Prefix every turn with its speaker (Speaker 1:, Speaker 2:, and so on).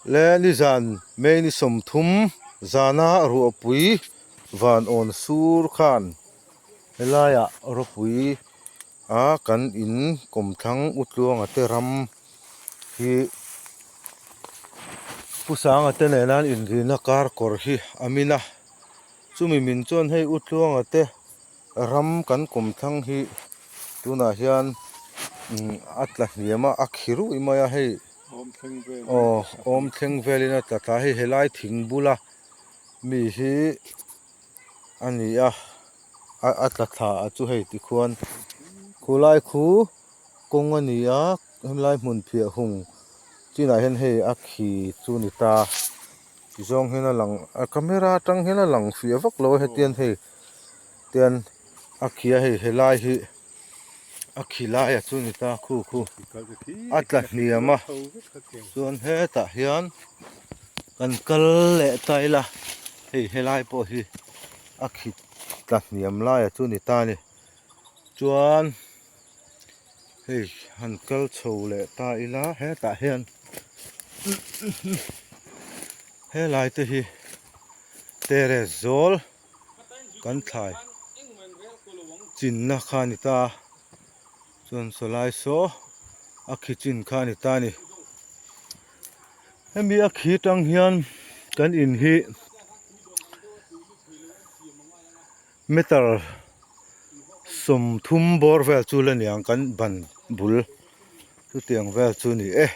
Speaker 1: Le nizan May ni 30 zana ruahpui van awn sur khan helaiah rawpui a kan in kawmthlang Utluanga te ram hi Pu Sanga te nena an inrina kar kawr hi a min a, chumi min chuan hei Utluanga te ram kan kawmthlang hi tunah hian a tla hniam a, a khi ruih mai a hei aw awm thleng velin a tla thla a, hei helai thing bula mi hi a ni a, a tla thla a chu hei tikhuan khulai khu kawng a ni a helai hmun phiah hung chinah hian hei a khi chu a ni ta tizawng hian a lang a camera atang hian a lang fiah vak lo a hetiang hei tian a khi a hei helai hi a khi lai a chu a ni ta khu khu a tla hniam a chuan hetah hian kan kal leh ta ila hei helai pawh hi a khi tla hniam lai a chu a ni ta a ni chuan. Hei han kal chho leh ta ila hetah hian helai te hi terrace zawl kan thlai chinna kha a ni ta a chuan sawlai saw a khi chin kha a ni ta a ni hemi a khi tang hian kan in hi. Meter 30 bawr vel chu la niang kan ban bul chutiang vel chu ni e.